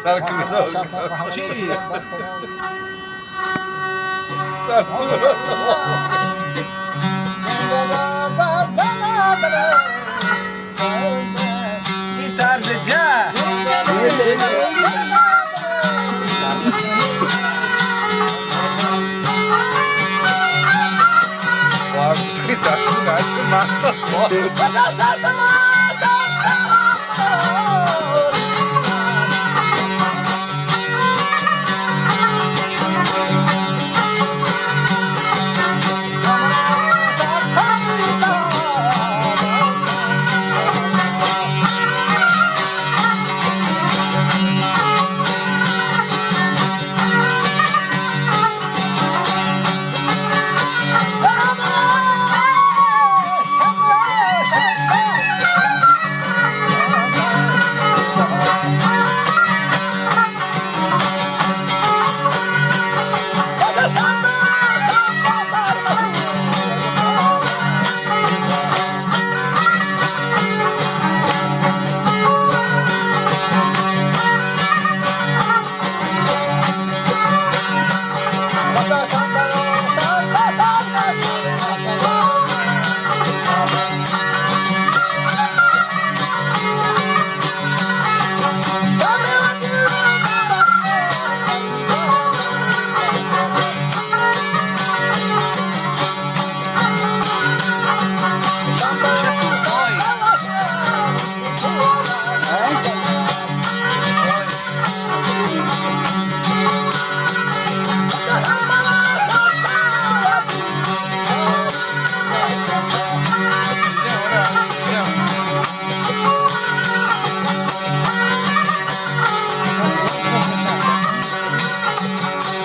سر کنی. چی؟ سر سور. اے طرز جا. واہ، اس کی سر سور.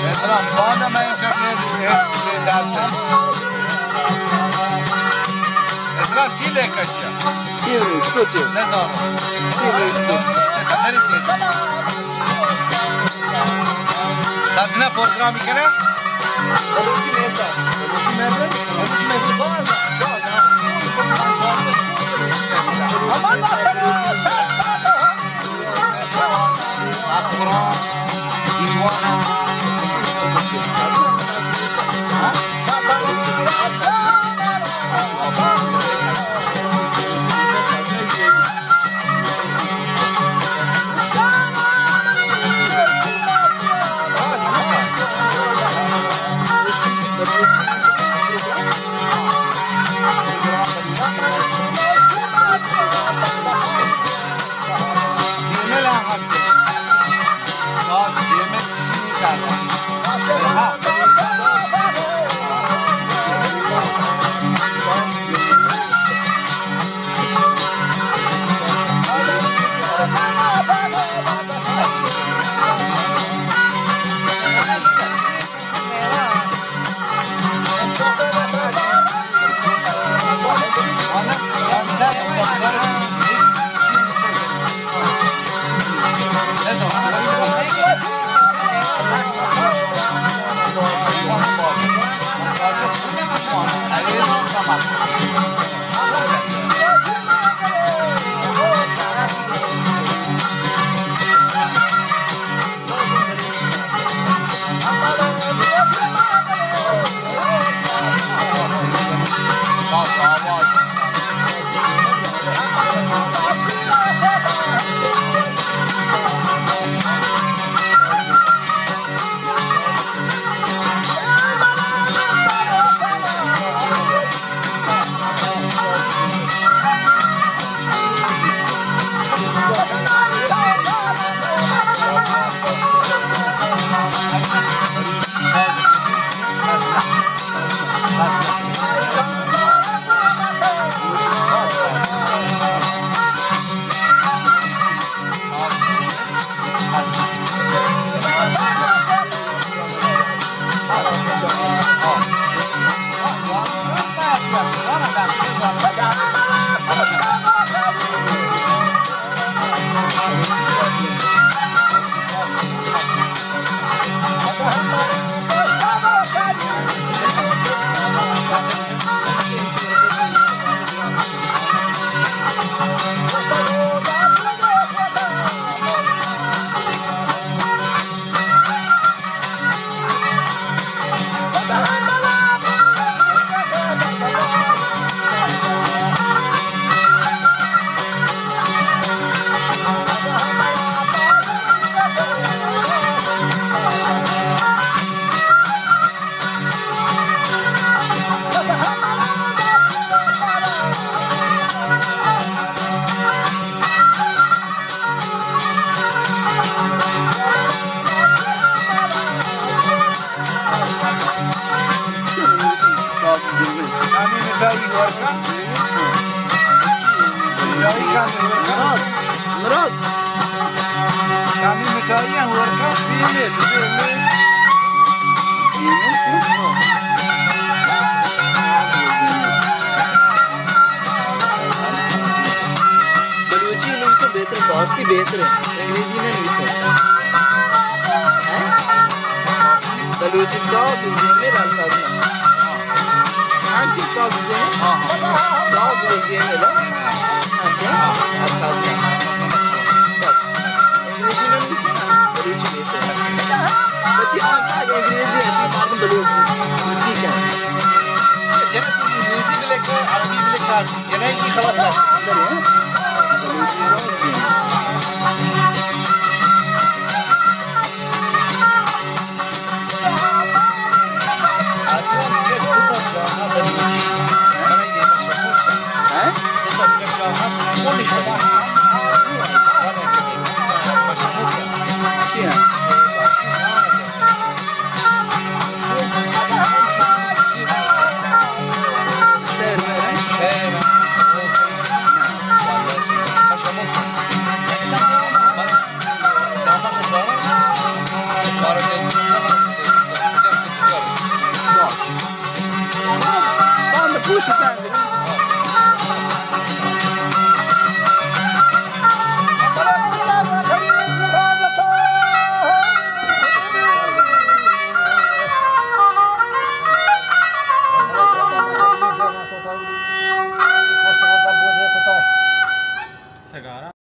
اسلام آباد میں انٹرنیٹ دے داتے. اسلام چی لے کچھ؟ چی ریسکو چی؟ نہ زانو. چی ریسکو؟ خبر چی؟ تاسنا پروگرام کرے؟ بلوچی میتھا. بلوچی میتھا. بلوچی میتھا. مراد، مراد۔ کمی مٹھائی ہم ورکا۔ بلوچی نویسو بہتر، فارسی بہتر ہے، انگریزی نہ نویسو۔ ہیں؟ بلوچی ساز و زیمل الفاظ نہ۔ ہاں جی، ساز و زیمل۔ ہاں۔ ساز و زیمل، ہاں۔ ہاں جی، الفاظ نہ۔ بس۔ انگریزی نہ نویسو، بلوچی نویسو۔ بچی، آن پاک انگریزی ہے، شی مردم بلوچی۔ ٹھیک ہے۔ جنہیں تو انگریزی بھی لکھا، عربی بھی لکھا، جنہیں کی خلاف لکھا۔